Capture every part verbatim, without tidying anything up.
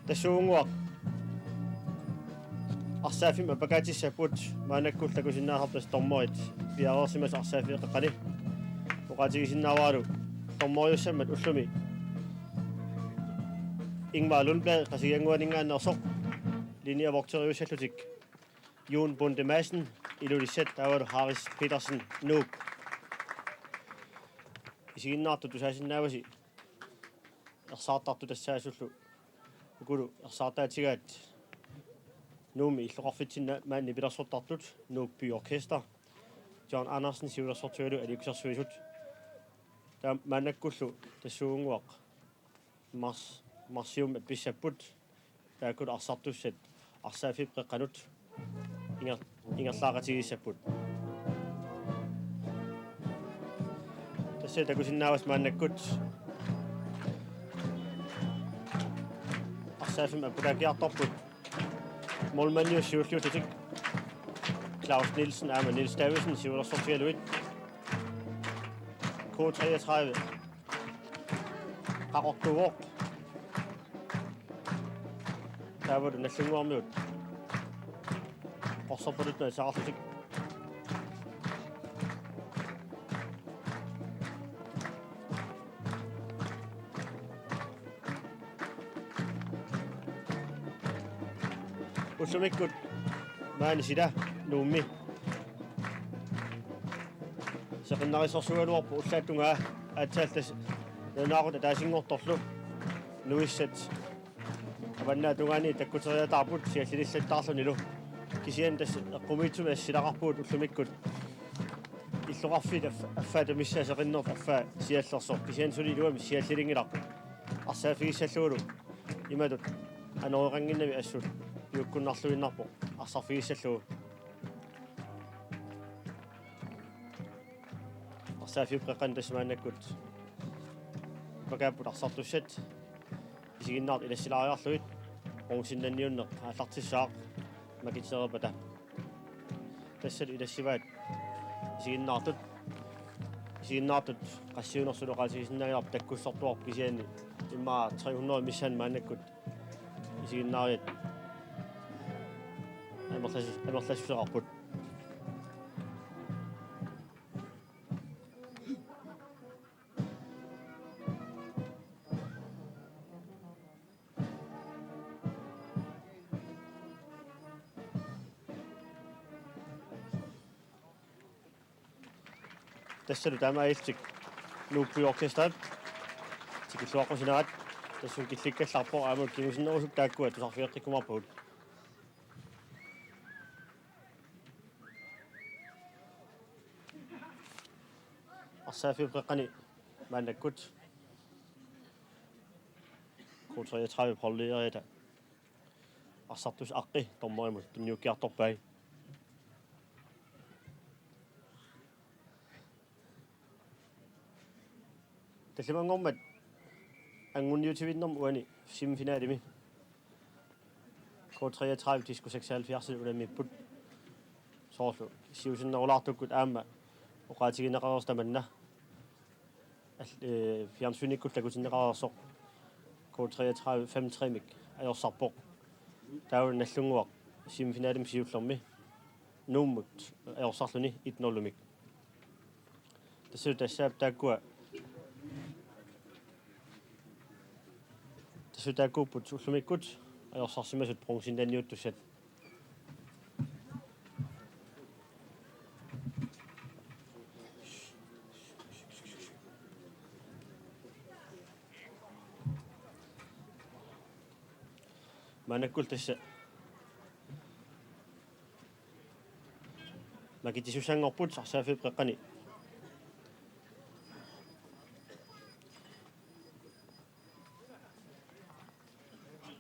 Tassuugunnguaq arsaaffimmik appakaatissapput, maannakkut takusinnaasarput tassa dommerit piareersimasut arsaaffiup qeqqani. Oqaatigisinnaavaralu dommeriussammat ullumi Ingmar Lundblad Qasigiannguaninngaanneersoq, linjevogteriussallutik Jon Bonde Madsen, Ilulissat, taavalu Haris Petersen, Nuuk. Isiginnaartut tusaasinnaavasi ersaartartut tassaasullu ukulu ersaartaatigaat Nuummi illoqarfitsinni maani nipilersortartut, Nuuk By Orkester, John Andersen siulersortigalugu Aliikkusersuisut. Taava maannakkullu tassuugunnguaq mars-, marsiummi appissapput, taakkulu arsartussat arsaaffiup qeqqanut inger-, ingerlaaqatigiissapput. Tassa takusinnaavasi maannakkut arsaaffimmik appakaakkiartorput, målmandiup siulliullutik Claus Nielsen aamma Niels Davidsen siulersortigalugit. K treogtredive qaqortuuvoq. Taavalu Nagdlunguarmiut qorsorpaluttunik atisaqarlutik. Ullumikkut maani sila Nuummi seqinnarissorsuugaluarpoq ullaap tungaa, aatsaat tassa nalunaaqutaq ataasinngortorlu nuissat avannaata tungaani takkuteriataarput siallilillattaarlunilu. Kisianni tassa eqqumiitsumik silaqarpugut ullumikkut illoqarfiit aff-, affaata missaa seqinnerput affaa siallersoq. Kisianni suli iluamik siallilinngilarput. Arsaaffigissallugu imatut anorinnginnami assut piukkunnarluinnarpoq arsarfigissallugu. Arsaaffiup qeqqani tassa maannakkut appakaapput arsartussat, isiginnaartut ilassilaariarlugit, bronzennanniunneq aallartissaaq makitereerpata. Tassalu ilassivaat isiginnaartut, isiginnaartut qassiunersut oqaatigisinnaanngilarput takkussortuarput kisianni immaqa tre hundrede missaanni maannakkut isiginnaariat amerlas-, amerlassuseqarput. Tassalu taamaalillutik Nuuk By Orkesteri tikilluaqqusinavat, tassunga killikkallarpoq aamma kingusinnerusukkut taakkua tusarfigeqqikkumaarpagut. Arsaaffiup qeqqani maannakkut K treogtredive polleriata arsartussat aqqi dommerimut tunniukkiartorpai. Tallimanngormat anguniutivinnarmat uani semifinalimi K treogtredive Disco seksoghalvfjerds unammipput. Soorlu siusinnerulaartukkut aamma oqaatigineqareersoq tamanna. Al-, eh, fjernsynikkullu takutinneqareersoq K treogtredive fem tre-mik ajorsarpoq. Taava Nagdlunguaq semifinalimi siullermi Nuummut ajorsarluni et nul-imik. Tassalu tassaavoq taakkua, tassalu taakkuupput ullumikkut ajorsarsimasut bronzennanniuttussat. Maannakkut tassa makitisussanngorput arsaaffiup qeqqani.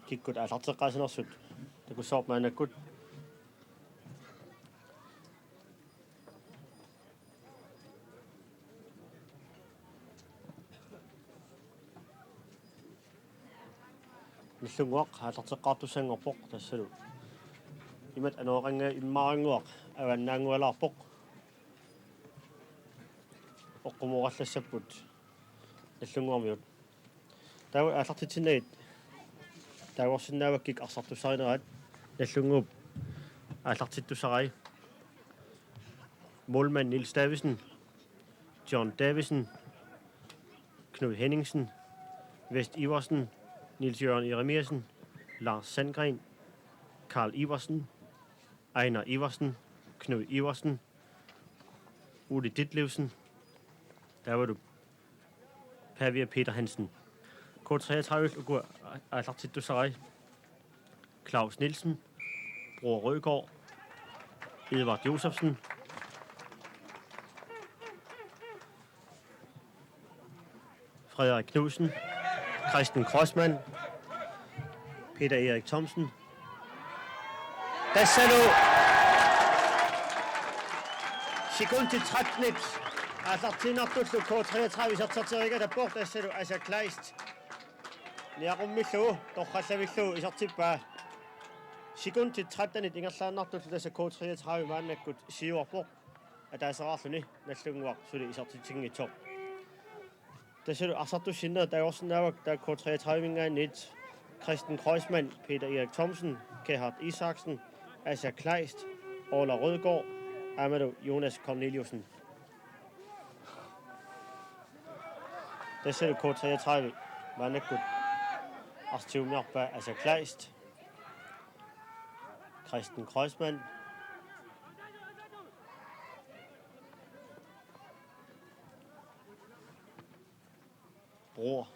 Kikkut aallarteqqaasinersut takussavarput maannakkut. Nagdlunguaq aallarteqqaartussanngorpoq tassalu. Imatut anooqannga-, immaarannguaq avannaanngualaarpoq. Oqqumoorallassapput Nagdlunguarmiut. Taava aallartitsinnagit taagorsinnaavakkit arsartussarineraat. Nagdlunguup aallartittussarai: målmand Niels Davidsen, John Davidsen, Knud Henningsen, Vest Iversen, Niels Jørgen Jeremiassen, Lars Sandgren, Karl Iversen, Ejnar Iversen, Knud Iversen, Ole Ditlevsen, taavalu Pavia Peter Hansen. K treogtredive uku aallartittussarai: Claus Nielsen, Bror Rødgaard, Edvard Josefsen, Frederik Knudsen, Christian Kreuzmann, Peter Erik Thomsen. Tassalu sekundit tretten aallartiinnartullu K treogtredive isertitserigatta, tassalu Asa Kleist niaqummillugu torrallavillugu isertippaa. Sekundit tretten ingerlaannartullu tassa K treogtredive maannakkut siuarpoq, ataaseraarluni Nagdlunguaq suli isertitsinngitsoq. Tassalu arsartussinneri taagorsinnaavakkit K treogtredive-minngaanniit: Christian Kreuzmann, Peter Erik Thomsen, Gerhard Isaksen, Asa Kleist, Orla Rødgaard, aammalu Jonas Corneliussen. Tassalu K treogtredive maannakkut arsaq tigummiarpaa: Asa Kleist, Christian Kreuzmann, Bror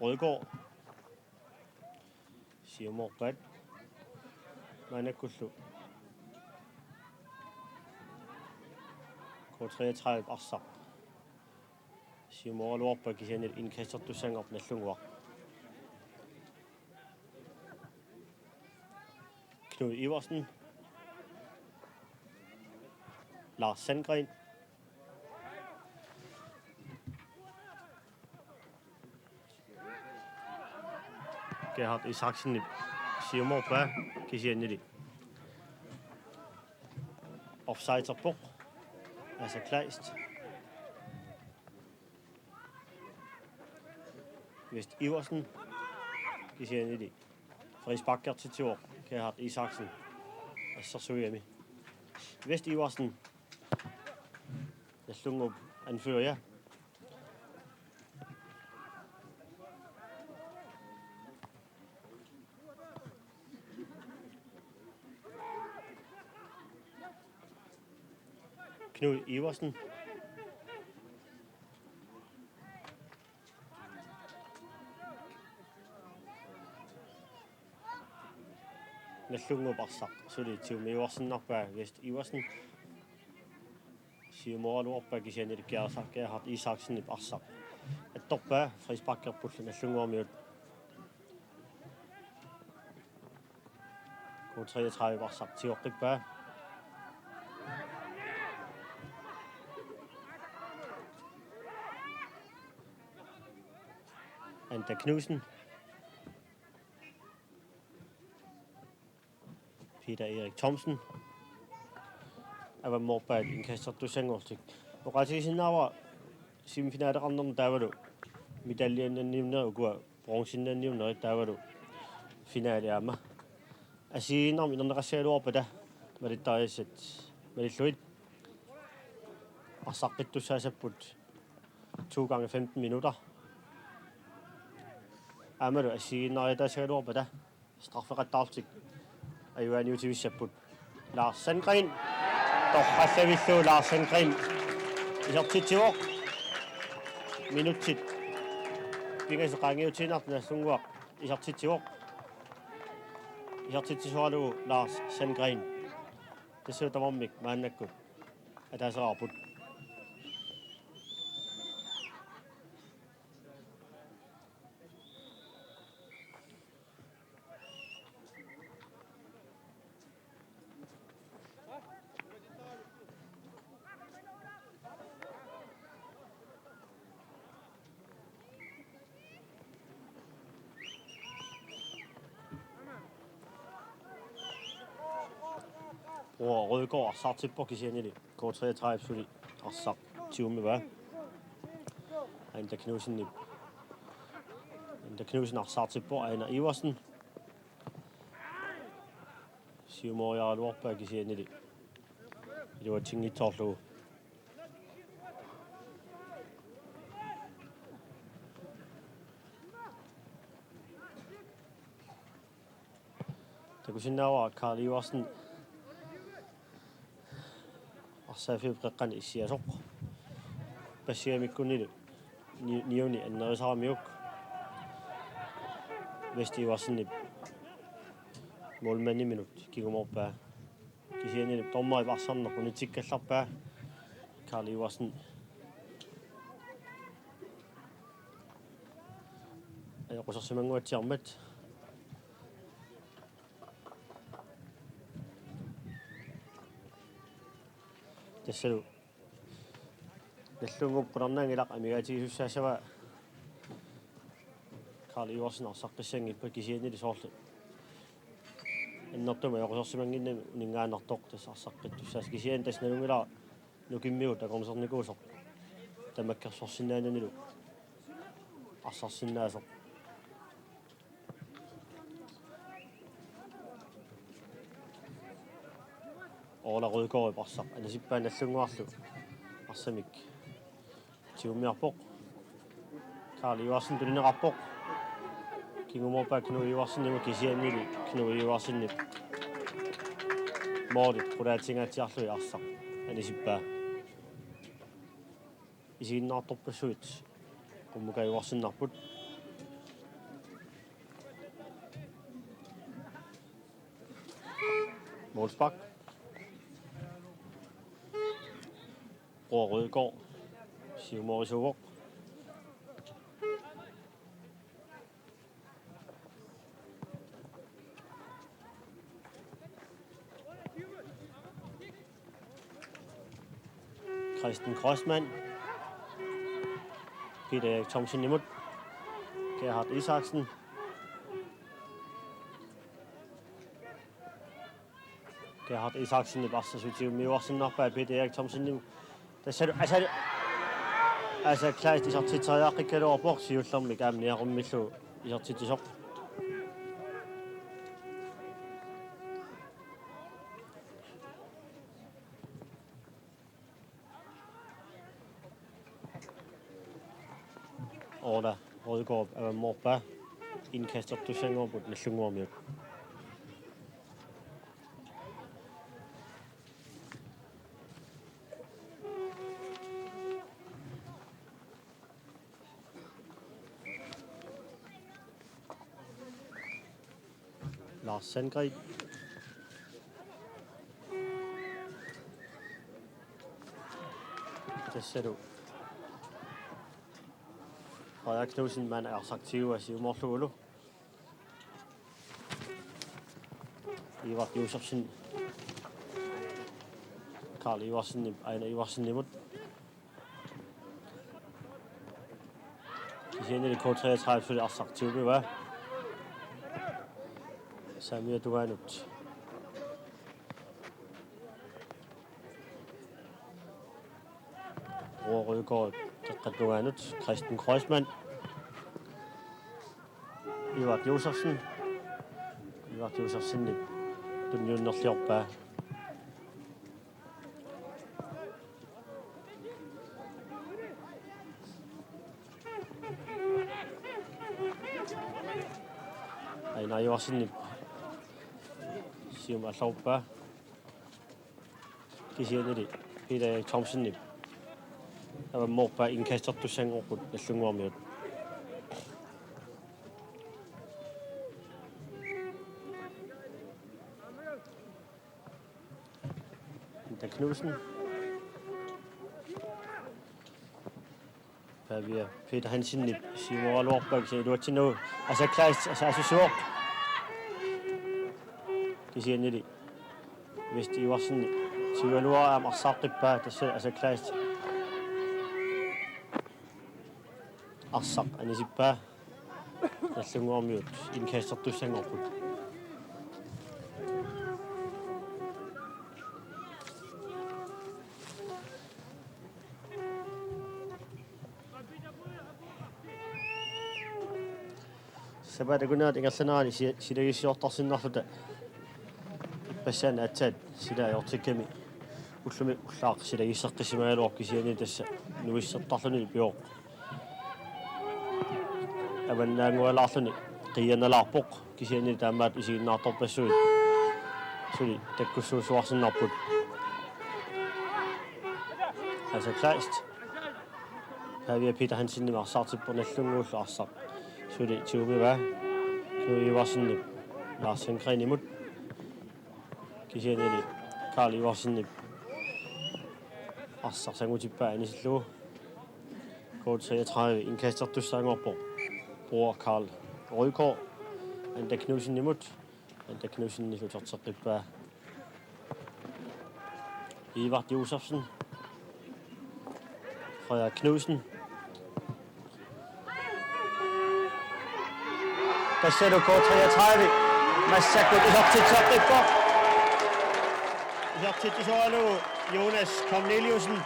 Rødgaard. Siumoorpaat maannakkullu K treogtredive arsaq siumooraluarpaa, kisianni indkastertussanngorpoq Nagdlunguaq. Knud Iversen, Lars Sandgren, Gerhard Isaksenip siumoorpaa, kisiannili offsiderpoq Asa Kleist. Vest Iversen, kisiannili frisparkertitsivoq Gerhard Isaksen, assersuigami. Vest Iversen, Nagdlunguup anfører. Knud Iversen. Nagdlunguup arsaq suli tigummiuarsinnarpaa Vest Iversen. Siumooraluarpaa, kisiannili Gerhard Isaksenip arsaq attorpaa, frisparkerpullu Nagdlunguarmiut. K treogtredive arsaq tigoqqippaa. Anda Knudsen. Peter Erik Thomsen. Avammoorpaat indkastertussanngorlutik. Oqaatigisinnaavara semifinaleqarnerni taavalu medaljinnanniunnerit, ukua bronzinnanniunnerit taavalu finale aamma. Assigiinnarmik inerneqassagaluarpata malittarisassat malillugit arsaqqittussaassapput to gange femten minutter. Aammalu assigiinnariataassagaluarpata straffeqattaarlutik ajugaaniutivissapput. Lars Sandgren. Torrallavillugu Lars Sandgren isertitsivoq. Minutsit pingasut qaangiutiinnartut Nagdlunguaq isertitsivoq. Isertitsisoralugu Lars Sandgren. Tassalu tamarmik maannakkut ataaseraarput. Bror Rødgaard arsartippoq, kisiannili K treogtredive suli arsaq tigummivaa. Anda Knudsenip Knudsen arsaartippoq, Ejnar Iversen. Siumooriaraluarpaa kisiannili iluatsinngitsoorlugu. Takusinnaavara Karl Iversen arsaaffiup qeqqani issiasoq. Passigamikkunnilu ni-, niuni annerisaramiuk Vest Iversenip målmandiminut kingumoorpaa. Kisiannili dommerip arsarneq unitsikkallarpaa. Karl Iversen ajoqusersimannguatsiarmat. Tassalu Nagdlunguup qularnaanngilaq amigaatigisussaassavaa Karl Iversen arsaqqissanngippat, kisiannili soorlu annertuumik ajoqusersimannginnami uninngaannartoq tassa arsaqqittussaassaaq, kisianni tassa nalunngilara nukimmigut akornusernikkuusoq tamakkersorsinnaananilu arsarsinnaasoq. Orla Rødgaardip arsaq anisippaa Nagdlunguarlu arsamik tigummiarpoq. Karl Iversen tunineqarpoq. Kingumoorpaa Knud Iversenimut, kisiannili Knud Iversenip målip qulaatingaatsiarlugit arsaq anisippaa. Isiginnaartorpassuit qummukaajuarsinnarput. Målspark. Bror Rødgaard siumoorisuuvoq. Kristen Kreutzmann. Peter Erik Thomsenimut. Gerhard Isaksen. Gerhard Isaksenip arsaq sutiummiuarsinnarpaa Peter Erik Thomsenimut. Tassalu Asa, Asa Kleist isertitseriaqqikkaluarpoq, siullermik aamma niaqummillugu isertitsisoq. Orla Rødgaard avammoorpaa, indkastertussanngorput Nagdlunguarmiut. Lars Sandgreen. Tassalu Frederik Knudsen maanna arsaq tigua siumoorlugulu. Ivart Josefsen. Karl Iversenip Ejnar Iversenimut. Kisiannili K treogtredive suli arsaq tigummiaa. Saamiata tungaanut Bror Rødgaard, qeqqata tungaanut Kristen Kreutzmann. Ivart Josefsen. Ivart Josefsenip tunniunnerliorpaa. Ejnar Iversenip siumut allorpaa. Kisiannili Peter Erik Thomsenip avammoorpaa, indkastertussanngorput Nagdlunguarmiut. Ida Knudsen. Pavia Peter Hansenip siumooraluarpaa, kisianni iluatsinnagu Asa Kleist, Asa asussivoq. Kisiannili Vest Iversen siualuaa aamma arsaaqqippaa, tassa Asa Kleist arsaq anisippaa. Nagdlunguarmiut indkastertussanngorput. Takunerat ingerlanerani si-, silagissiortarsinnarluta ippassaq aatsaat sila ajortikkami ullumi ullaaq silagisseqqissimagaluarpoq, kisianni tassa nuissertarluni pioq. Avannaanngualaarluni qiianalaarpoq, kisianni taamaat isiginnaartorpassuit suli takkussuussuarsinnarput. Asa Kleist. Pavia Peter Hansenimut arsaartippoq, Nagdlunguullu arsaq suli tigumivaa. Knud Iversenip Lars Sandgrenimut. Kisiannili Karl Iversenip arsaq sangutippaa anisillugu. K treogtredive indkastertussaanngorpoq. Bror Karl Rødgaard Anda Knudsenimut. Anda Knudsenillu uterteqqippaa Ivar Josefsen. Frederik Knudsen. Tassalu K treogtredive massakkut isertitseqqippoq. Isertitsisoralugu Jonas Corneliussen.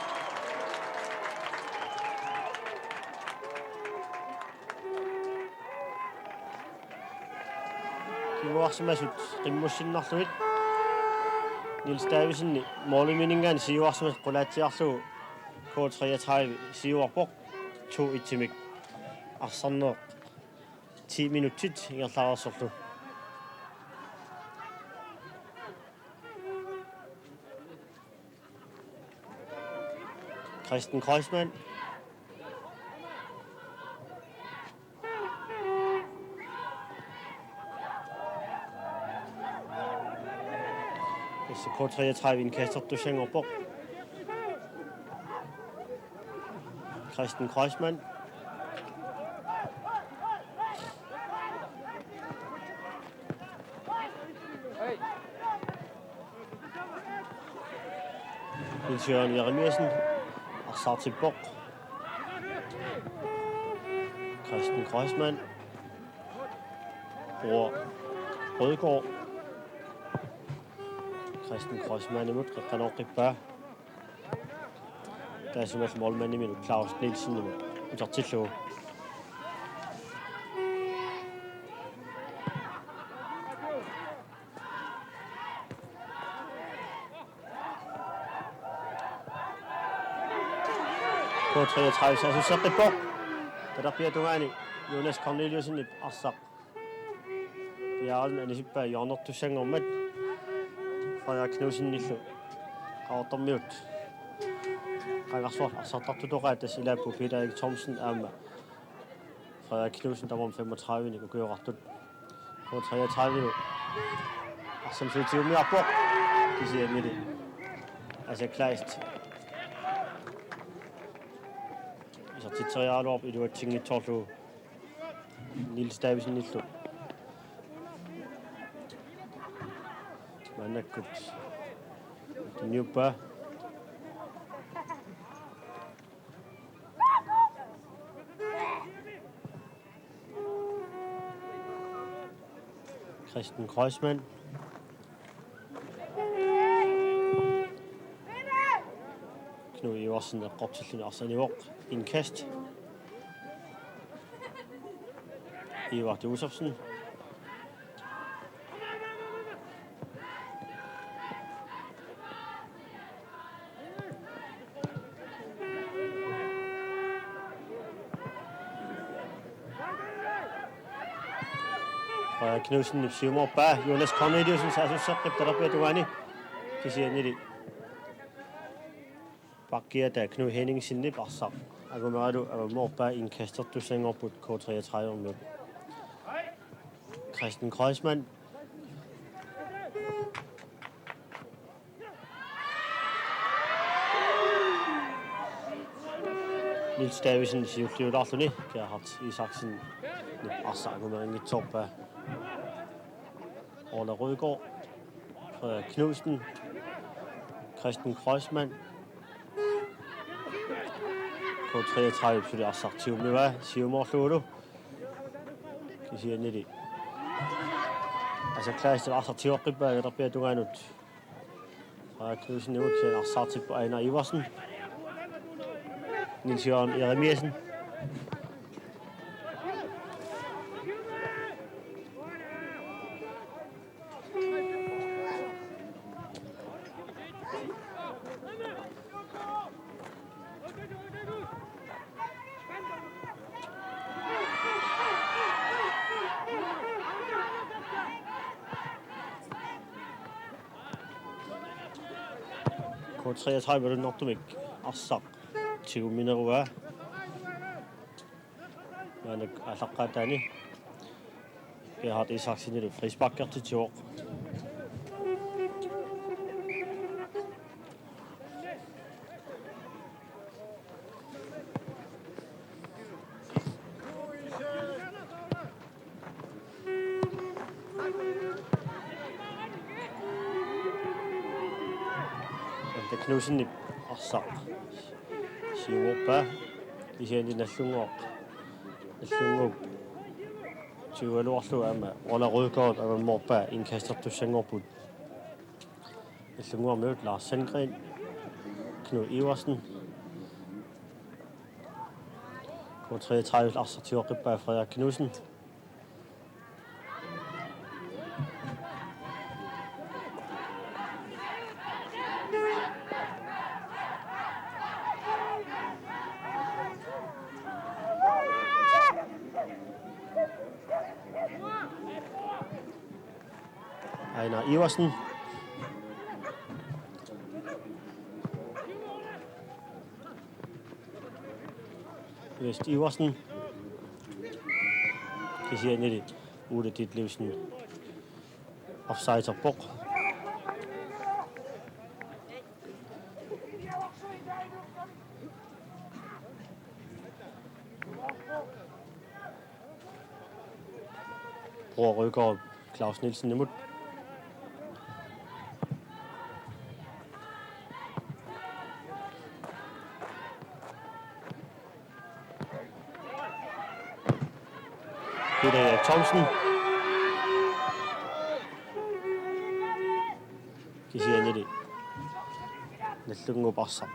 Kinguarsimasut qimmussinnarlugit. Niels Davidsen målimininngaanniit siuarsimasoq qulaatsiarlugu K treogtredive siuarpoq. To et-imik arsarneq ti minutsit ingerlareersorlu. Christian Kreuzmann. Tassa K treogtredive indkastertussaanngorpoq. Christian Kreuzmann. Niels Jørgen Jeremiassen arsaartippoq. Christian Kreuzmann. Bror Rødgaard. Christian Kreuzmannimut qeqqanooqqippaa. Taassumalu målmandimilu Claus Nielsenimut utertillugu. K treogtredive saassusseqqippoq. Talerpiata tungaani Jonas Corneliussenip arsaq piaaraluni anisippaa hjørnertussanngormat. Frederik Knudsenillu qaqortormiut qangarsuarli arsartartutoqaat, tassa ilaapput Peter Erik Thomsen aamma Frederik Knudsen, tamarmik femogtredive-nik ukioqartut. K treogtredive-lu arsamsutiummiarpoq, kisiannili Asa Kleist isertitseriaraluarpoq iluatsinngitsoorlugu Niels Davidsenillu. Maannakkut tunniuppaa. Christian Kreuzmann. Knud Iversen eqqortilluni arsanivoq. Indkast. Ivar Josefsen. Frederik Knudsenip siumoorpaa, Jonas Corneliussen saassusseqqippoq talerpiata tungaani, kisiannili pakkiata Knud Henningsenip arsaq angumeralu avammoorpaa. Indkastertussanngorput K treogtredive-miut. Christian Kreuzmann. Niels Davidsen siulliulaarluni Gerhard Isaksenip arsaq angumerinngitsoorpaa. Orla Rødgaard, Frederik Knudsen, Christian Kreuzmann. K treogtredive suli arsaq tigummivaa siumoorlugulu. Kisiannili Asa Kleistip arsaq tigoqqippaa talerpiata tungaanut. Frederik Knudsenimut, kisianni arsaartippoq Ejnar Iversen. Niels Jørgen Jeremiassen. K treogtredive-lunnartumik arsaq tigumminerugaa. Maannakkut aallaqqaataani Gerhard Isaksenilu frisparkertitsivoq. Ante Knudsenip arsaq siumoorpaa, kisianni Nagdlunguaq, Nagdlunguup siualuarlu aamma Ole Rødgaard avammoorpaa, indkastertussanngorput. Nagdlunguarmiut Lars Sandgren, Knud Iversen. K treogtredive arsaq tigoqqippaa, Frederik Knudsen. Ejnar Iversen. Vest Iversen. Kisiannili Ole Ditlevsen offsiderpoq. Bror Rygaard, Claus Nielsenimut. Peter Erik Thomsen. Kisiannili Nagdlunguup arsaq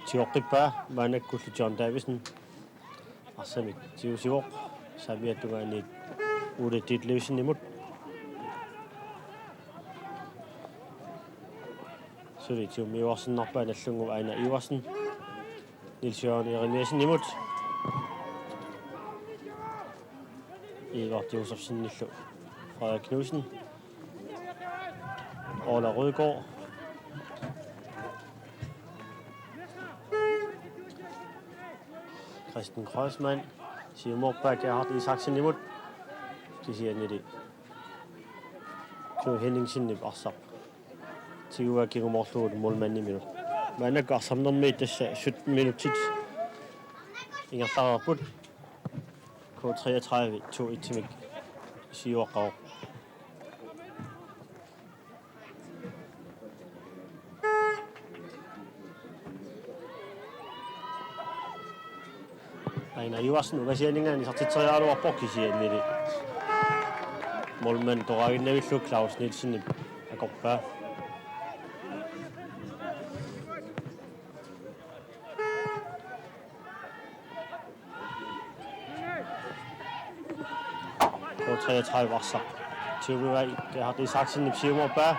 tigoqqippaa, maannakkullu John Davidsen arsamik tigusivoq saamiata tungaaniit Ole Ditlevsenimut. Suli tigummiuarsinnarpaa Nagdlunguup Ejnar Iversen Niels Jørgen Jeremiassenimut. Edvard Josefsenillu Frederik Knudsen. Ole Rødgaard. Christian Kreuzmann. Siumoorpaa Gerhard Isaksenimut. Kisiannili Knud Henningsenip arsaq tiguaa kingumorlugu målmandimilu. Maannakkut arsarnermi tassa sytten minutsit ingerlareerput. K treogtredive to et-imik siuaqqavoq. Ejnar Iversen ungasianinngaanniit isertitseriaraluarpoq, kisiannili målmand toqaaginnavillu Claus Nielsenip akorpaa. K treogtredive arsaq tigummivaat, Gerhard Isaksenip siumoorpaa.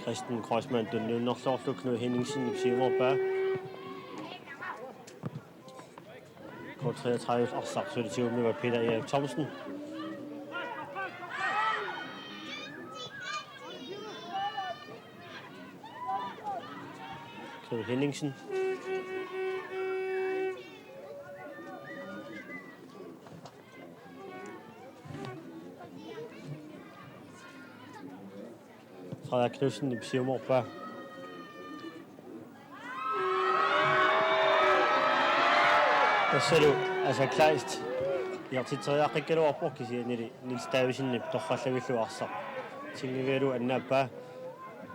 Christian Kreuzmann tunniunnerloorlu Knud Henningsenip siumoorpaa. K treogtredive arsaq suli tigummivaat, Peter Erik Thomsen. Knud Henningsen. Frederik Knudsenip siumoorpaa. Tassalu Asa Kleist isertitseriaqqikkaluarpoq, kisiannili Niels Davidsenip torrallavillugu arsaq tigummivigalugu annaappaa.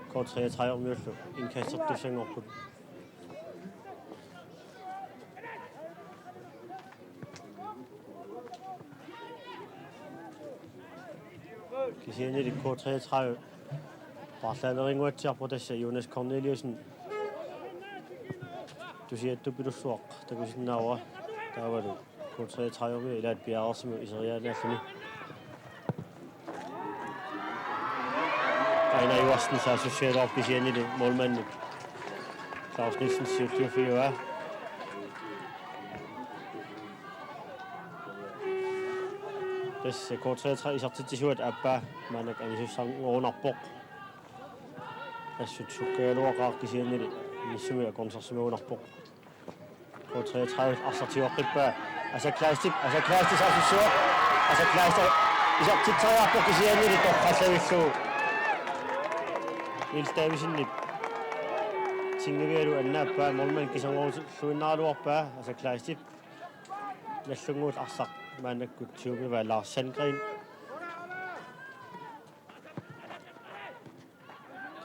K treogtredive-miullu indkastertussanngorput. Kisiannili K treogtredive paarlaalerinnguatsiarpoq, tassa Jonas Corneliussen tusiattuppilussuaq takusinnaavara, taavalu K treogtredive-miut ilaat piareersimavoq iseriaannaalluni. Ejnar Iversen saassussigaluarpoq, kisiannili målmandip Claus Nielsen siulliuffigaa. Tassa K treogtredive isertitsisuat aappaa maannakkut anisussanngorunarpoq. Assut sukkagaluaqaaq kisiannili inissumik akornusersimagunarpoq. K treogtredive arsaq tigoqqippaa. Asa Kleistip, Asa Kleistip saassussivoq. Asa Kleistip isertitseriarpoq kisiannili torrallavillugu. Niels Davidsenip tingivialu annaappaa, målmand kisanngorusulluinnaraluarpaa. Asa Kleistip. Nallunnguullutik arsaq maannakkut tigummivaat. Lars Sandgren.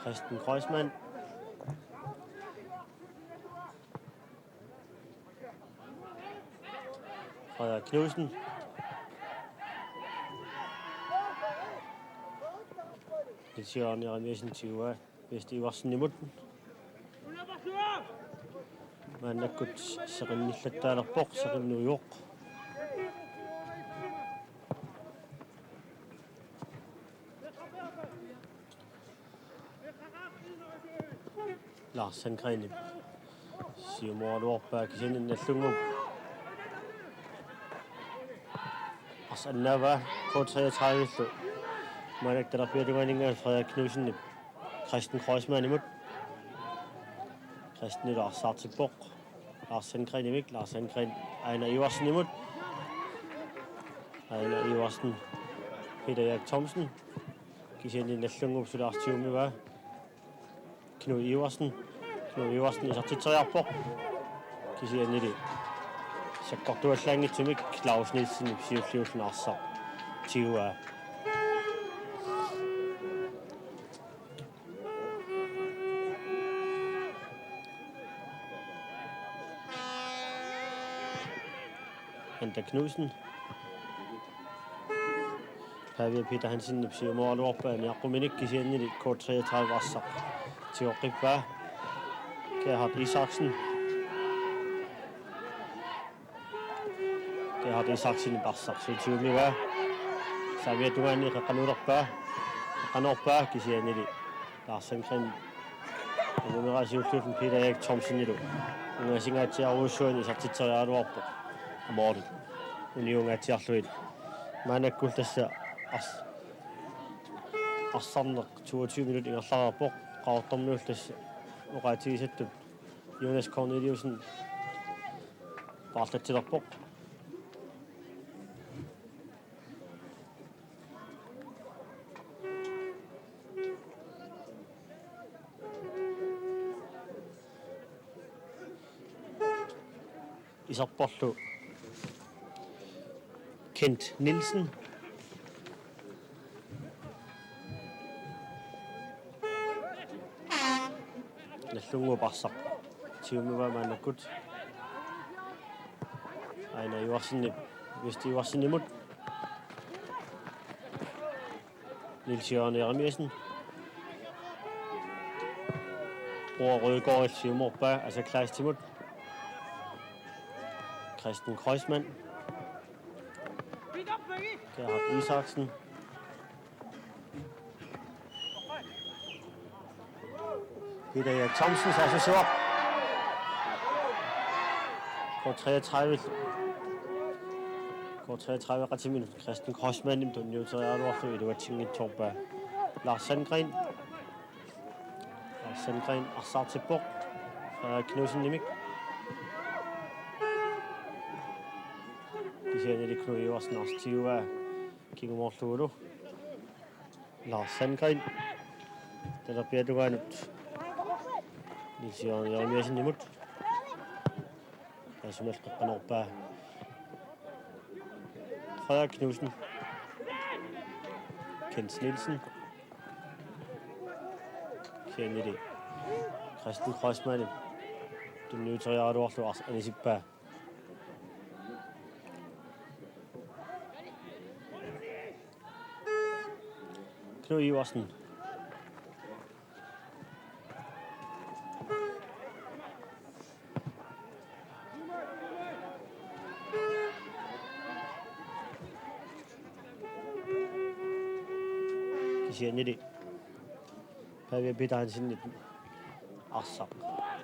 Christian Kreuzmann. Frederik Knudsen. Niels Jørgen Jeremiassen tiguaa Vest Iversenimut. Maannakkut seqinnillattaalerpoq, seqinnuivoq. Lars Sandgrenip siumooraluarpaa kisianni Nagdlunguup arsaq annaavaa K treogtredive-llu. Maannakkut talerpiata tungaaninngaanniit Frederik Knudsenip Christian Kreuzmannimut. Christianip arsaartippoq. Lars Sandgrenimik, Lars Sandgren Ejnar Iversenimut. Ejnar Iversen, Peter Erik Thomsen. Kisianni Nagdlunguup suli arsaq tigummivaa. Knud Iversen. Knud Iversen isertitseriarpoq. Kisiannili sakkortuallaanngitsumik Claus Nielsenip siulliulluni arsaq tiguaa. Anda Knudsen. Pavia Peter Hansenip siumooraluarpaa niaqquminik kisiannili K treogtredive arsaq tigoqqippaa. Gerhard Isaksen. Gerhard Isaksenip arsaq suli tigummivaa. Saamiata tungaani qeqqanoolerpaa. Qeqqanoorpaa kisiannili Lars Sandgren. Uumeraasiulluun Peter Erik Thomsenilu. Ungaasinngaatsiarujussuarni isertitseriaraluarpoq. Måli. Uniungaatsiarlugit. Maannakkullu tassa ars-, arsarneq toogtyve minut ingerlareerpoq. Qaqortormiullu tassa oqaatigisattut Jonas Corneliussen paarlatsilerpoq. Iserporlu Kent Nielsen. Nagdlunguup arsaq tigummivaa maannakkut. Ejnar Iversenip, Vest Iversenimut. Niels Jørgen Jeremiassen. Bror Rødgaard siumoorpaa Asa Kleistimut. Christian Kreuzmann. Gerhard Isaksen. Peter Erik Thomsen saassussivoq. K treogtredive. K treogtredive qatiminut Christian Kreuzmannimut tunniuteriaraluarlugu iluatsinngitsoorpaa. Lars Sandgren. Lars Sandgren arsaartippoq. Frederik Knudsenimik. Kisiannili Knud Iversen arsaq tiguaa kingumoorlugulu. Lars Sandgren. Talerpiata tungaanut Niels Jørgen Jeremiassenimut. Tassuma qeqqanoorpaa Frederik Knudsen. Kent Nielsen. Kisiannili Christian Kreuzmannip tunniuteriaraluarlugu arsaq anisippaa. Knud Iversen. Kisiannili Pavia Peter Hansenip arsaq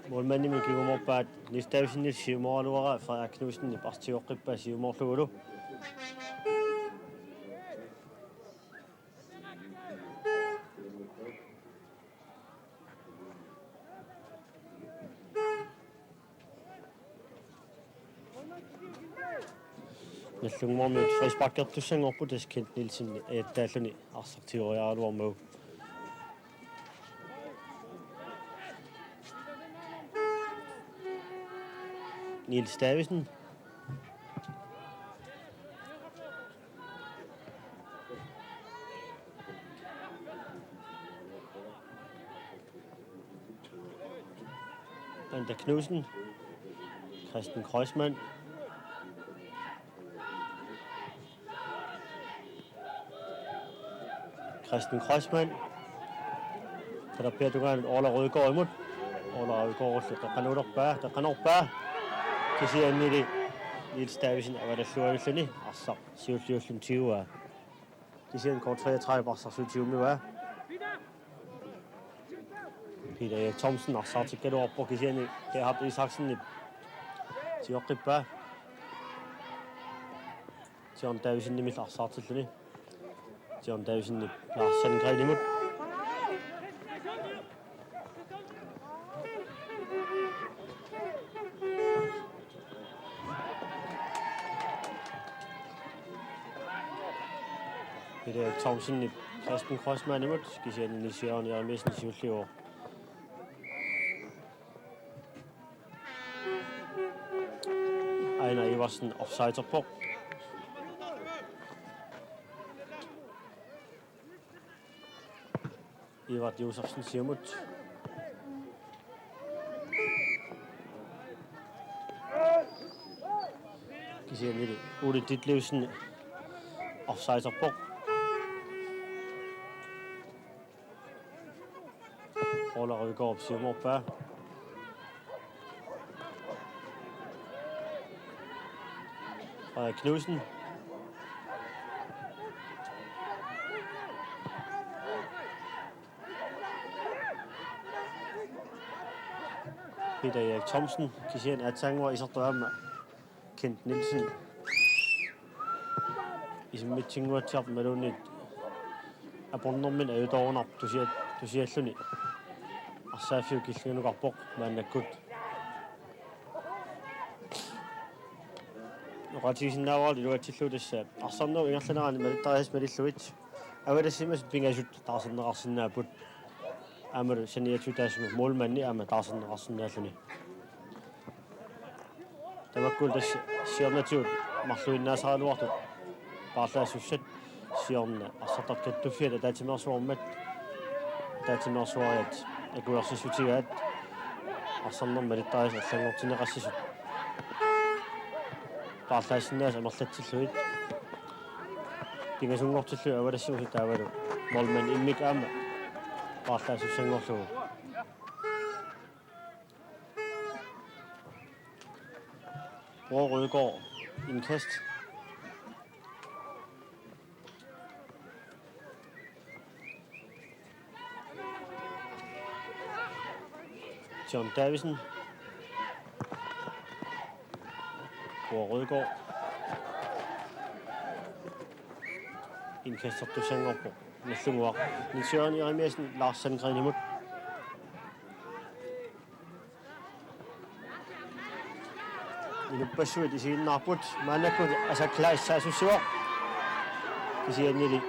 målmandimut kingumoorpaat. Niels Davidsenip siumooraluaraa Frederik Knudsenip arsaq tigoqqippaa siumoorlugulu. Nallunnguarmiut frisparkertussanngorput, tassa Kent Nielsen ajattaalluni arsaq tigoriaraluarmagu. Niels Davidsen. Anda Knudsen. Christian Kreuzmann. Christian Kreuzmann. Talerpiata tungaanut Orla Rødgaardimut. Orla Rødgaardillu qeqqanuulerpaa, qeqqanoorpaa. Kisiannili Niels Davidsen avatalluarluni arsaq siulliulluni tiguaa. Kisianni K treogtredive arsaq syvogtyve-mivaa. Peter Erik Thomsen arsaartikkaluarpoq, kisianni Gerhard Isaksenip tigooqqippaa. John Davidsenimillu arsaartilluni. John Davidsenip Lars Sandgreenimut. Peter Thomsenip Christian Kreuzmannimut, kisianni Niels Jørgen Jeremiassen siulliuvoq. Ejnar Iversen offsiderpoq. Ivar Josefsen siumut. Kisiannili Ole Ditlevsen offsiderpoq. Orla Rødgaard siumoorpaa. Frederik Knudsen. Peter Erik Thomsen, kisianni aatsaannguaq isertoq aamma Kent Nielsen. Isimmitsinnguatsiarpoq imaluunniit apornermini ajutoorunarpoq tusia-, tusialluni. Arsaaffiup killinganukarpoq maannakkut. Oqaatigisinnaavara iluatsillugu tassa arsarnerup ingerlanerani malittarisassat malillugit avatassimasut pingasut taarserneqarsinnaapput. Aammalu saniatigut taassuma målmandi aamma taarserneqarsinnaalluni. Tamakkulu tassa siornatigut marluinnaasaraluartut paarlaassussat siorna arsartartut kattuffiata ataatsimeersuarmat, ataatsimeersuariat akuersissutigaat arsarnermut malittarisat allanngortinneqassasut paarlaassinnaasut amerlatsillugit pingasunngortillugit avatassimasut taavalu målmandi immikkuulluni aamma paarlaassussanngorlugu. Bror Rødgaard, indkast. John Davidsen. Bror Rødgaard. Indkastertussanngorpoq. Nallunnguaq. Niels Jørgen Jeremiassen, Lars Sandgreenimut. Inuppassuit isiginnaarput, maannakkut Asak Kleist saassussivoq. Kisiannili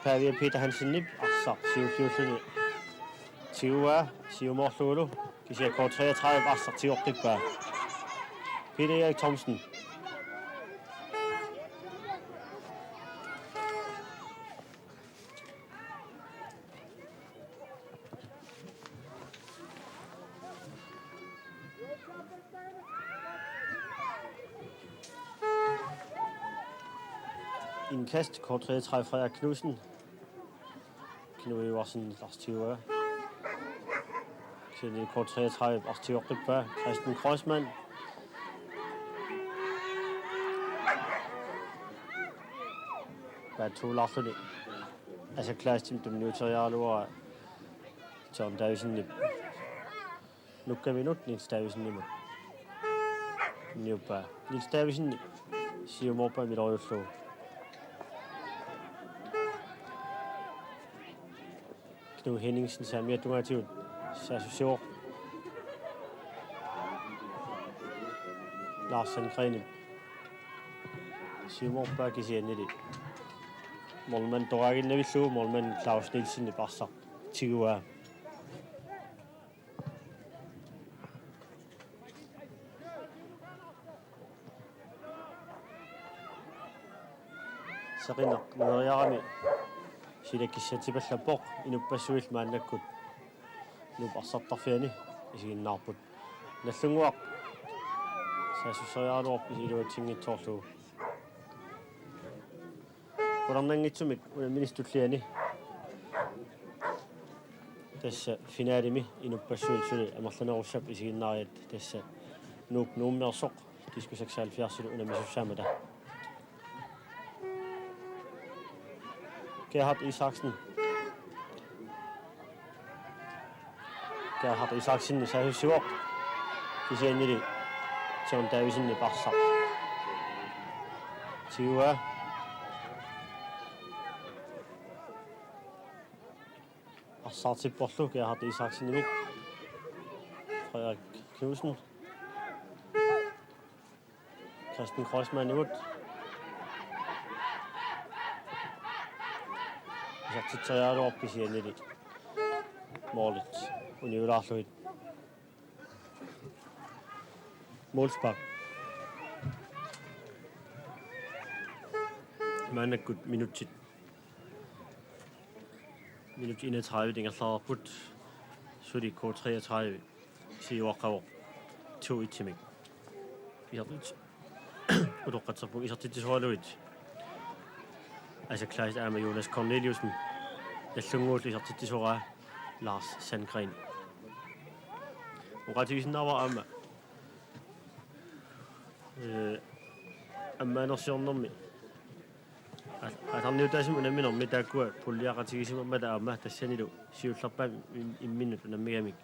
Pavia Peter Hansenip arsaq siulliulluni tiguaa siumoorlugulu, kisianni K treogtredive arsaq tigooqqippaa. Peter Erik Thomsen. Indkast, K treogtredive, Frederik Knudsen. Knud Iversen, Lars Tiua. Kisianni K treogtredive, Lars Tiua Rippa, Christian Kreuzmann. Paatsuulaarluni Asak Kleistimik tunniuteriaraluara John Davidsenip nukkaminut Niels Davidsenimut. Niuppaa. Niels Davidsen siumoorpaa miloriullugu. Knud Henningsen saamiata tungaatigut saassussivoq. Lars Sandgrenip siumoorpaa kisiannili målmand toraaginnavillugu målmand Claus Nielsenip arsaq tiguaa. Seqineq neriarami sila kissatsipallappoq, inuppassuillu maannakkut Nuup arsartarfiani isiginnaarput. Nallunnguaq saassusseriaraluarpoq iluatsinngitsoorlugu. Qularnanngitsumik unamminissi tulliani tassa finalimi inuppassuit suli amerlanerussap isiginnaariat tassa Nuup Nuummeersoq diskus seksoghalvfjerdsilu unammisussaammata. Gerhard Isaksen. Gerhard Isaksen saassussivoq. Kisiannili John Davidsenip arsaq tiguaa. Arsaq tipporlu Gerhard Isaksenimit. Frederik Knudsen. Christian Kreuzmannimut. Isertitseriaraluarpoq kisiannili målit uniulaarlugit. Målspark. Maannakkut minutsit, minut enogtredive ingerlareerput. Suli K treogtredive siuaqqavoq to et-imik. Isertits-, utoqqatserpunga isertitsisoraluit Asa Kleist aamma Jonas Corneliussen. Nallunnguullu isertitsisoraa Lars Sandgren. Oqaatigisinnaavara aamma, ee, ammaanersiornermi al-, aallarniutaasumik unamminermi taakkua puljeqatigisimammata aamma tassanilu siullerpaamik im-, imminnut unammigamik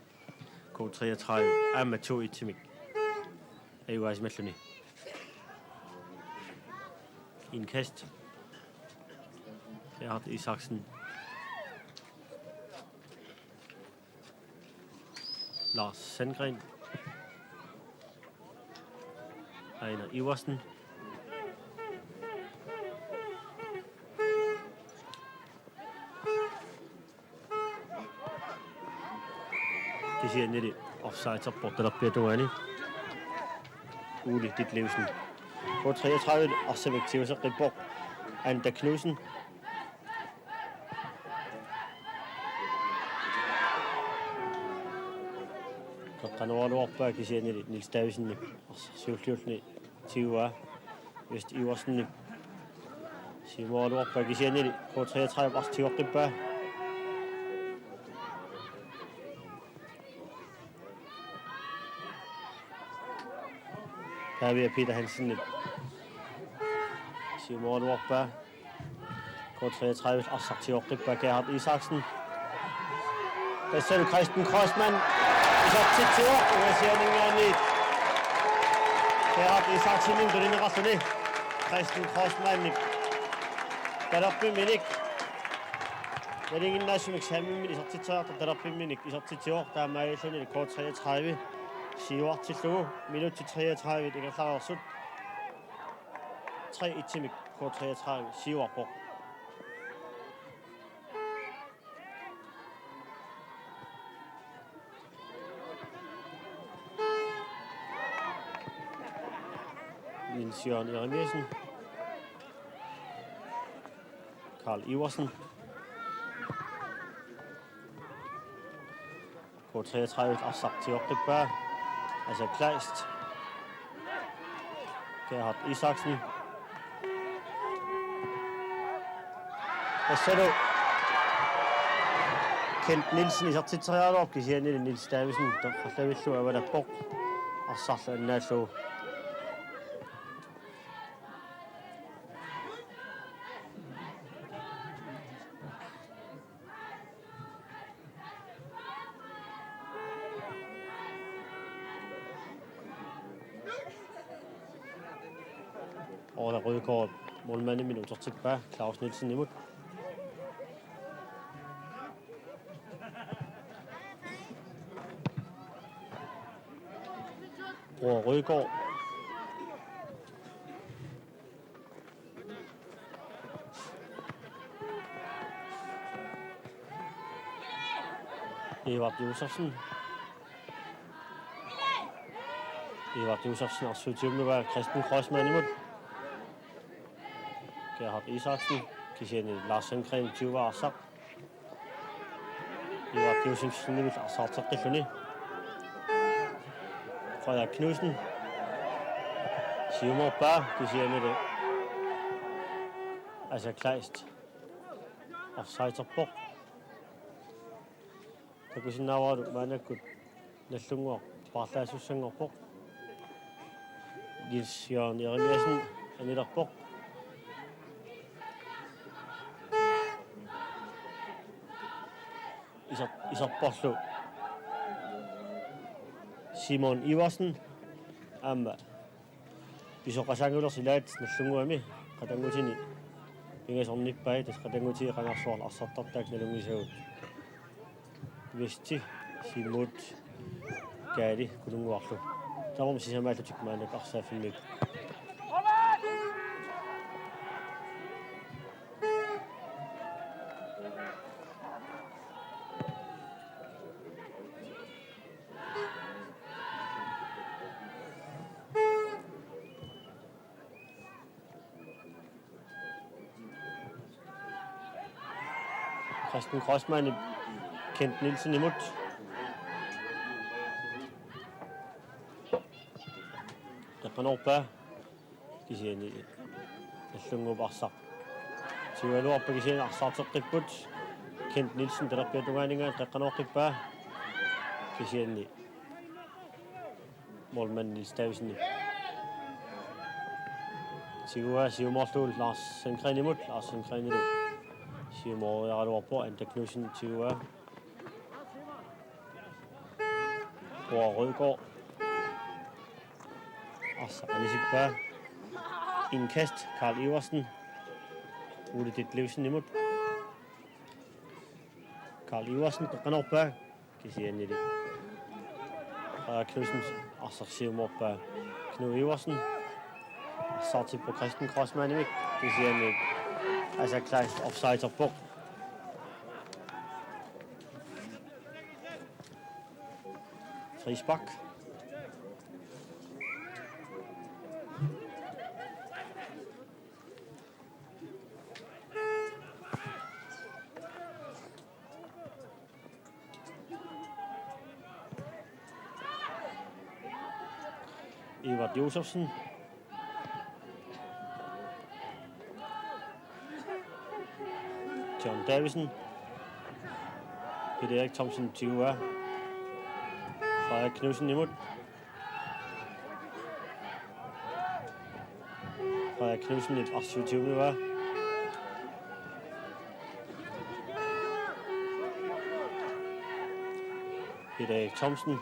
K treogtredive aamma to et-imik ajugaasimalluni. Indkast. Gerhard Isaksen. Lars Sandgren. Ejnar Iversen. Kisiannili offside-erpoq talerpiata tungaani. Ole Ditlevsen. K treogtredive arsamik tiguseqqippoq. Anda Knudsen. Qeqqanooraluarpaa kisiannili Niels Davidsenip arsaq siulliulluni tiguaa. Vest Iversenip siumooraluarpaa kisiannili K treogtredive arsaq tigoqqippaa. Pavia Peter Hansenip siumooraluarpaa. K treogtredive arsaq tigoqqippaa Gerhard Isaksen. Tassalu Christian Kreuzmann isertitsivoq ungasianinngaanniit. Gerhard Isaksenimit tunineqarluni Christian Kreuzmannip talerpimminik nalinginnaasumik saamimminik isertitseriartortoq talerpimminik isertitsivoq, taamaalilluni K treogtredive siuartillugu minutsit treogtredive ingerlareersut tre et-imik K treogtredive siuarpoq. Jens Jørgen Jeremiassen. Karl Iversen. K treogtredive arsaq tigoqqippaa. Asa Kleist. Gerhard Isaksen. Tassalu Kent Nielsen isertitseriaraluarpoq kisiannili Niels Davidsen torrallavillugu avalappoq arsarlu annaallugu. Ole Rygaard målmandimit utertippaa Claus Nielsenimut. Bror Rygaard. Edvard Josefsen. Edvard Josefsen arsuutiummivaa Christian Kreutzmannimut. Gerhard Isaksen, kisianni Lars Sandgren tyve arsaq. Edvard Josefsenimit arsaarteqqilluni. Frederik Knudsen. Siumoorpaa, kisiannili Asa Kleist offsiderpoq. Takusinnaavaralu maannakkut Nagdlunguaq paarlaassussanngorpoq. Niels Jørgen Jeremiassen anilerpoq. Iser-, iserporlu Simon Iversen aamma pisoqasaanngulersut ilaat Nagdlunguami qatanngutini pingasornippai, tassa qatanngutit qangarsuarli arsartartaat nalunngisagut. Vesti, Siumut, Kaali, Kununnguarlu. Tamarmik sisamaallutik maannakkut arsaaffimmik. Christian Kreutzmannip Kent Nielsenimut. Qeqqanoorpaa, kisianni Nagdlunguup arsaq tigugaluarpaa, kisianni arsaarteqqipput. Kent Nielsen talerpiata tungaaninngaanniit qeqqanooqqippaa, kisianni målmand Niels Davidsen tiguaa siumoorlugu Lars Sandgrenimut, Lars Sandgrenilu siumooriaraluarpoq, Anda Knudsen tiguaa. Roar Rødgaard. Arsaq anisippaa. Indkast, Karl Iversen. Ole Ditlevsenimut. Karl Iversen, qeqqanoorpaa. Kisiannili Frederik Knudsen arsaq siumoorpaa. Knud Iversen. Arsaartippoq Christian Kreutzmannimit. Kisianni Asa Kleist offsiderpoq. Frispark. Edvard Josefsen. John Davidsen. Peter Erik Thomsen, tyve. Frederik Knudsenimut. Frederik Knudsenip arsuutiummivaa. Peter Erik Thomsen.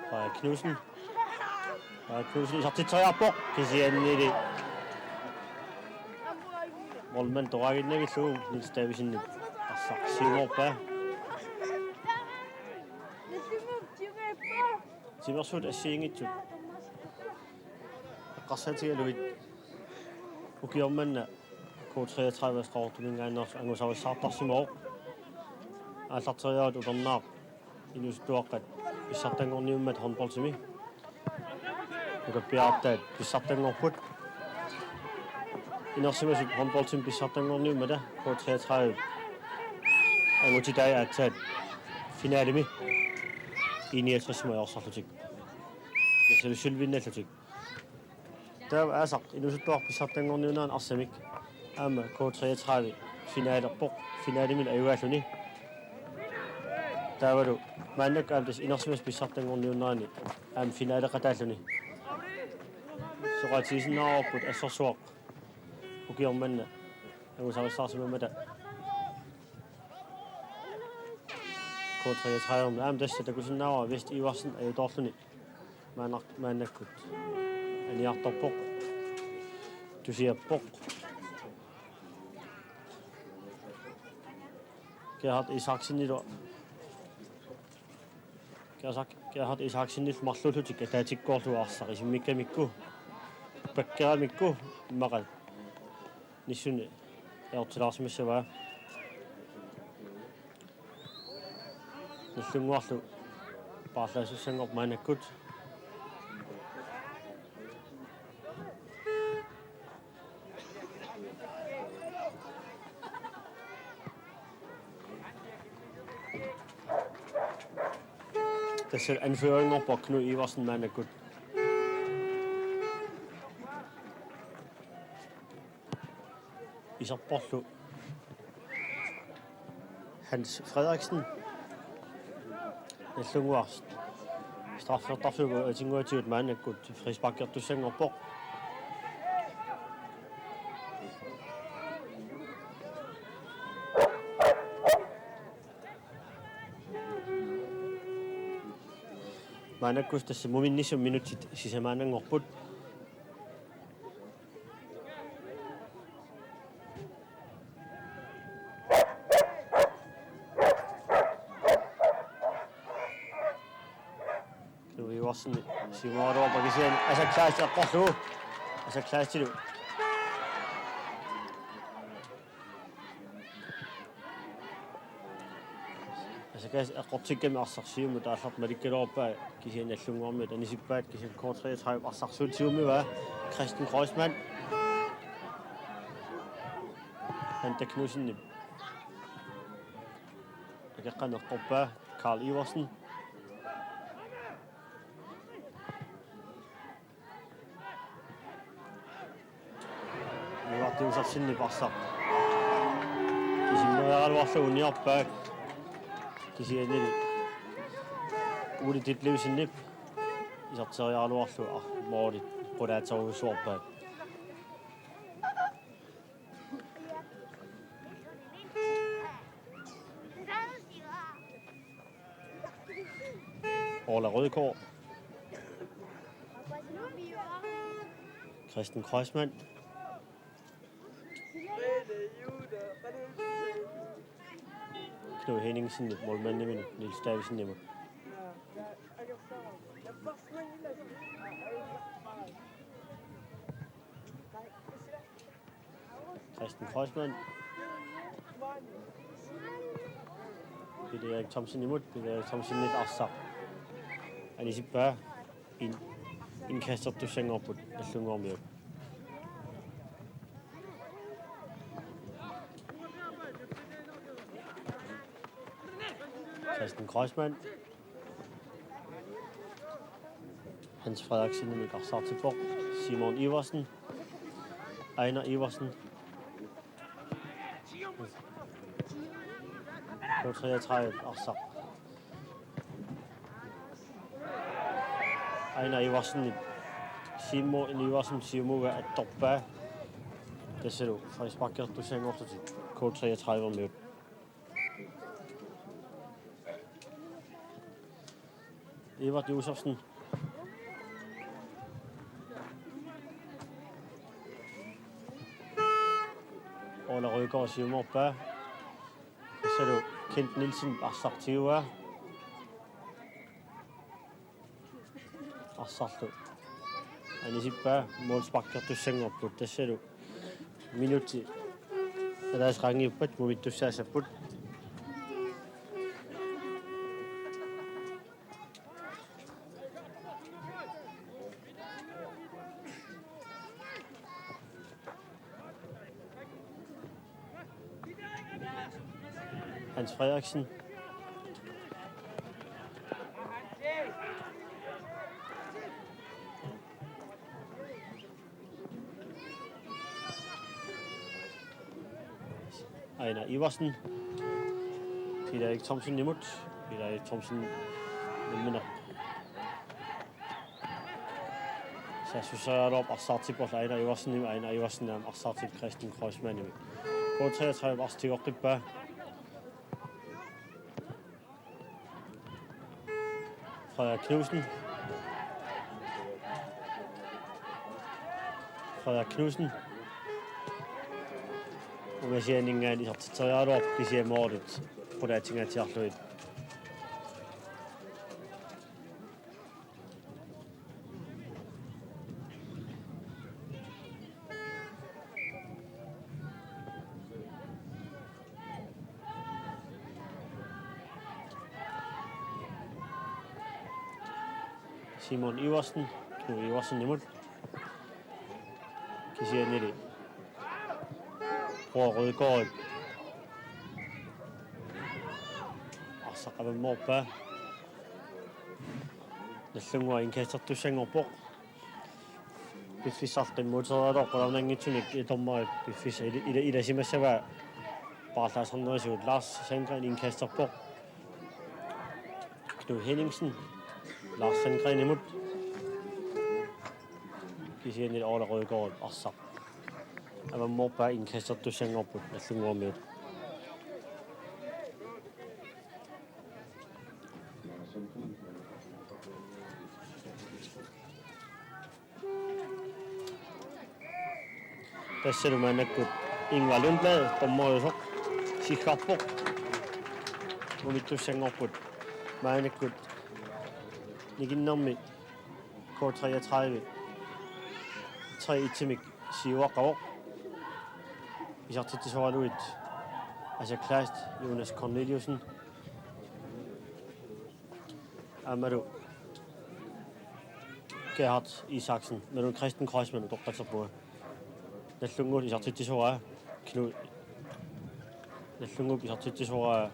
Frederik Knudsen. Frederik Knudsen isertitseriarpoq, kisiannili målmand toqaginnagillugu Niels Davidsenip arsaq siumoorpaa. Timersuut assigiinngitsut eqqarsaatigalugit ukioq manna K treogtredive Qaqortuminngaanneersoq angusarissaartarsimavoq. Aallarteriaruit upernaaq inuusuttuaqqat pissartanngorniummata håndboldimi. Nukappiartaat pissartanngorput. Inersimasut håndboldimi pissartanngorniummata K treogtredive angutitaat aatsaat finalemi I niogtres-imut ajorsarlutik. Tassa sølvinnaallutik. Taava aasaq inuusuttuaraq pissartanngorniunnerani arsamik aamma K treogtredive finalerpoq, finalemilu ajugaalluni. Taavalu maannakkut aamma tassa inersimasut pissartanngorniunnerani aamma finaleqataalluni. Soqutigisinnaarparput assorsuaq ukioq manna angusarissaarsimammata K treogtredive. Aamma tassa takusinnaavara Vest Iversen ajutoorluni maanna-, maannakkut aniartorpoq. Tusiappoq. Gerhard Isaksenilu. Gerhard, Gerhard Isaksenillu marluullutik ataatsikkoorlugu arsaq isimmikkamikku. Pakkeramikku immaqa nissuni ajortilaarsimassavaa. Nallunnguarlu paarlaassussanngorpoq maannakkut. Tassa anførerinngorpoq Knud Iversen maannakkut. Iserporlu Hans Frederiksen. Nallunnguaq straffertarfiup atinguatigut maannakkut frisparkertussanngorpoq. Maannakkut tassa muminnissut minutsit sisamaannanngorput. Knud Iversen siumooraluarpoq kisianni Asak Kleist eqqorlugu. Asak Kleistilu. Asak Kleist eqqortikkami arsaq siumut aallartut malikkaluarpaa kisianni Nallunnguarmiut anisippaat kisianni K treogtredive arsaq suut siumivaa Christian Kreuzmann. Anda Knudsenip akeqqaneq eqqorpaa Karl Iversen. Ivar Josefsenip arsaq isimmeriaraluarlugu uniorpaat kisiannili Ole Ditlevsenip iserteriaraluarlugu ar-, moolit qulaaterujussuarpaat. Ole Rødgaard. Christian Kreuzmann. Knud Henningsen, målmandimut, Niels Davidsenimut. Christian Kreuzmann. Peter Erik Thomsenimut, Peter Erik Thomsenip arsaq anisippaa in-, indkastertussanngorput Nallunnguarmiut. Christian Kreuzmann. Hans Frederiksenimit arsaartippoq. Simon Iversen. Ejnar Iversen. K treogtredive arsaq. Ejnar Iversen. Simon Iversen siumuga attorpaa. Tassalu frisparkertussanngorlutik K treogtredive-miut. Ivar Josefsen. Ole Rødgaard siumoorpaa. Tassalu Kent Nielsen arsartiua. Arsarlu anisippaa målsparkertussanngorput tassalu. Minutsi alaasqaangiuppat mumittussaassapput. Hans Frederiksen. Ejnar Iversen. Peter Erik Thomsenimut. Peter Erik Thomsen. Nemmineq. Saassusseriaraluarpoq arsaartippoq Ejnar Iversenimit, Ejnar Iversen aamma arsaartippoq Christian Kreuzmannimit. K treogtredive arsaq tigoqqippaa. Frederik Knudsen. Frederik Knudsen. Ungasianinngaanniit isertitseriaraluarpoq kisianni målit qulaatingaatsiarlugit. Simon Iversen, Knud Iversenimut. Kisiannili Roar Rødgaard. Arsaq avammoorpaa. Nallunnguaq indkastertussanngorpoq. Piffissaq qimmuuteriarlugu qularnanngitsunik dommeri piffissaq ila-, ila-, ilasimassavaa paarlaasarnerisigut. Lars Sandgren indkasterpoq. Knud Henningsen. Lars Sandgrenimut. Kisiannili Orla Rødgaard arsaq avammoorpaa indkastertussanngorput Nallunnguamiut. Tassalu maannakkut Ingvar Lundblad dommeriusoq siggarpoq. Mumittussanngorput maannakkut nikinnermi K treogtredive tre et-imik siuaqqavoq. Isertitsisoraluit Asa Kleist, Jonas Corneliussen, aammalu Gerhard Isaksen, Melon Christian Kreuzmann utoqqatserpunga. Nallunnguup isertitsisoraa Knud, Nallunnguup isertitsisoraa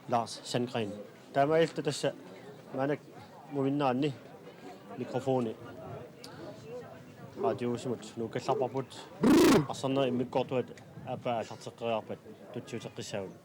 Lars Sandgren. Taamaalilluta tassa maannakkut muminneranni mikrofoni radiusimut nuukkallarparput. Arsarnerit immikkoortuat aappaa aallarteqqeriarpat tutsiuteqqissaagut.